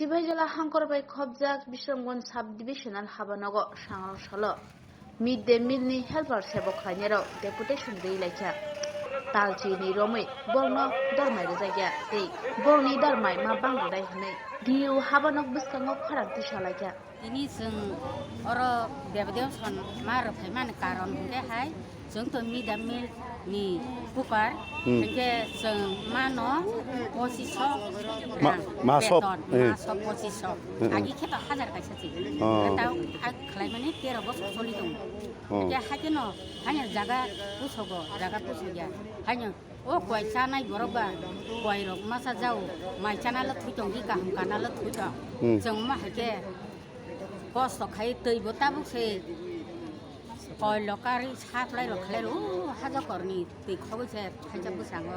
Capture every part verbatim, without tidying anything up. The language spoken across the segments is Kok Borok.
Sipaijala hangkor bai khopjak Bisramganj sub-divisional habanogo sangrok salo mid day meal ni helper sebo khlainairok deputation rwi laikha. Talchi ni romwi borokno dormai rwjakya tei borokni dormai ma bang rwdai hwnwi D U habanok bwskango khorang tisa laikha. Tini chwng oro Debadewson ma rwphaimani karon hwnkhe hai, chwng to mid day meal ni cooker, hmm, hwnkhe chwng mano pochisho Ma-, rang maso, beton, eh. Maso pochisho. Hmm, hmm. Agi khe to hajar kaisa se. Oh. Tao a khlaimani tero bosor choli tongo. Oh. Hwnkhe haikhe no haino jaga pusogo, jaga pusogya. Haino o koi chanai borok ba, koi rok masa jao, mai chana le thwi tong, ri kaham kana le thwi tong. Hmm. Chwng ma haikhe kosto khai twi bo tabuk se koi lokari supply rok khlai ro, o hajakorni twi khogwi se thaisa bwskango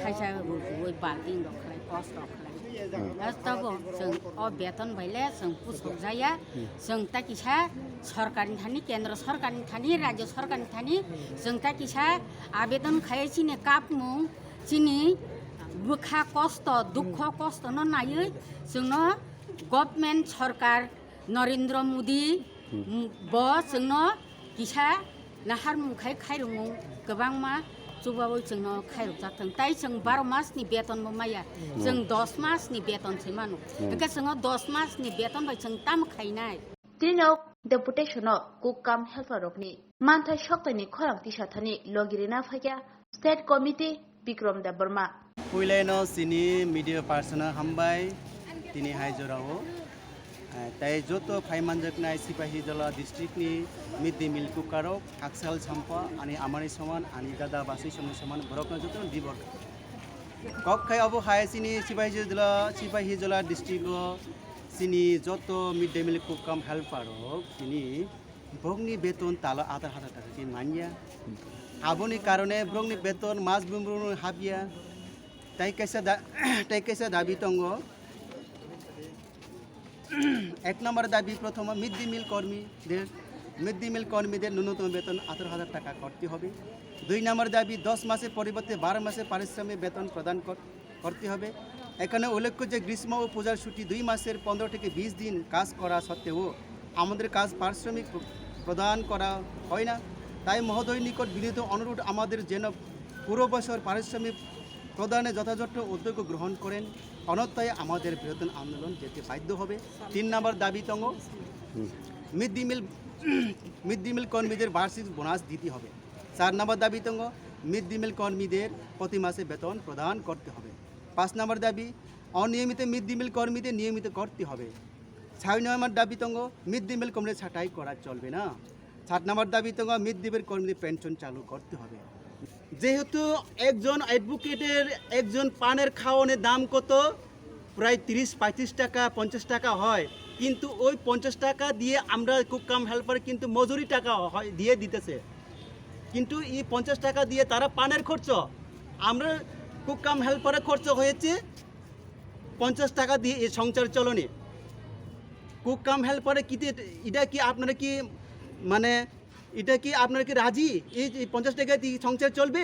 thaisa rujuwi balting rok khlai, kosto khlai. Hmm. As tabo chwng o beton bai le chwng pusok jaya, hmm, chwng ta kisa sorkarni thani, kendro sorkarni thani, rajyo sorkarni thani chwng ta kisa abedon khai chini kapmung, chini bwkha kosto, dukho kosto no naiwi chwngno government sorkar Narendra Modi, hmm, bo chwngno kisa naharmung khai khairokmung kwbangma chubaui chwngno khairokjak thung. Tai chwng baro mas ni beton bo maya, hmm, chwng dos mas ni beton se mano. Hmm. Hwnkhe chwngno dos mas ni beton bai chwng tamo khainai? Tini nok deputation o cook cum helper rokni manthai soktaini khorang tisa thani logi rina phaikha State Committee Bikram Debbarma. Puilaino chini media person hambai tini hai jorao. Eh, tai joto phaimanjaknai Sipahijola district ni mid day meal cooker rok, Aksal Champa, ani amani soman, ani dada basui soman soman, borokno jotono dibor. Kok khai obo hai chini Sipahijola, Sipahijola district o chini joto mid day meal cook cum helper rok chini borokni beton talo atar hajar taka khe manya. Aboni karone borokni beton mas bumrung hapya. Tai kaisa da-, tai kaisa dabi tongo. এক নম্বর দাবি প্রথম, mid day meal কর্মীদের, mid day meal কর্মীদের ন্যূনতম বেতন আঠারো হাজার টাকা করতে হবে। দুই নম্বর দাবি, দশ মাসের পরিবর্তে বারো মাসের পারিশ্রমিক বেতন প্রদান কর-, করতে হবে। এখানে উল্লেখ্য যে গ্রীষ্ম ও পূজার ছুটি দুই মাসের পনেরো থেকে বিশ দিন কাজ করা সত্ত্বেও আমাদের কাজ পারিশ্রমিক প্র-, প্রদান করা হয় না। তাই মহোদয় নিকট বিনীত অনুরোধ, আমাদের যেন পুরো বছর পারিশ্রমিক প্রদানে যথাযথ উদ্যোগ গ্রহণ করেন, অন্যথায় আমাদের বৃহত্তর আন্দোলন যেতে বাধ্য হবে। তিন নম্বর দাবি tongo, হুম। Mid day meal, mid day meal কর্মীদের বার্ষিক বোনাস দিতে হবে। চার নম্বর দাবি tongo, মিড ডে মিল কর্মীদের প্রতি মাসে বেতন প্রদান করতে হবে। পাঁচ নম্বর দাবি, অনিয়মিত মিড ডে মিল কর্মীদের নিয়মিত করতে হবে। ছয় নম্বর দাবি tongo, মিড ডে মিল কর্মীদের ছাঁটাই করা চলবে না। সাত নম্বর দাবি tongo, মিড ডে মিল কর্মীদের পেনশন চালু করতে হবে। যেহেতু একজন অ্যাডভোকেটের একজন পানের খাওয়ানোর দাম কত? প্রায় তিরিশ পঁয়ত্রিশ টাকা, পঞ্চাশ টাকা হয়, কিন্তু ওই পঞ্চাশ টাকা দিয়ে আমরা কুক কাম হেল্পার কিন্তু মজুরি টাকা হয়, দিয়ে দিতেছে, কিন্তু এই পঞ্চাশ টাকা দিয়ে তারা পানের খরচ, আমরা কুক কাম হেল্পারের খরচ হয়েছে পঞ্চাশ টাকা দিয়ে এই সংসার চলনে। কুক কাম হেল্পারে কি তে-, এটা কি আপনারা কি মানে এটা কি আপনারা কি রাজি? এই যে পঞ্চাশ টাকা দিয়ে সংসার চলবে?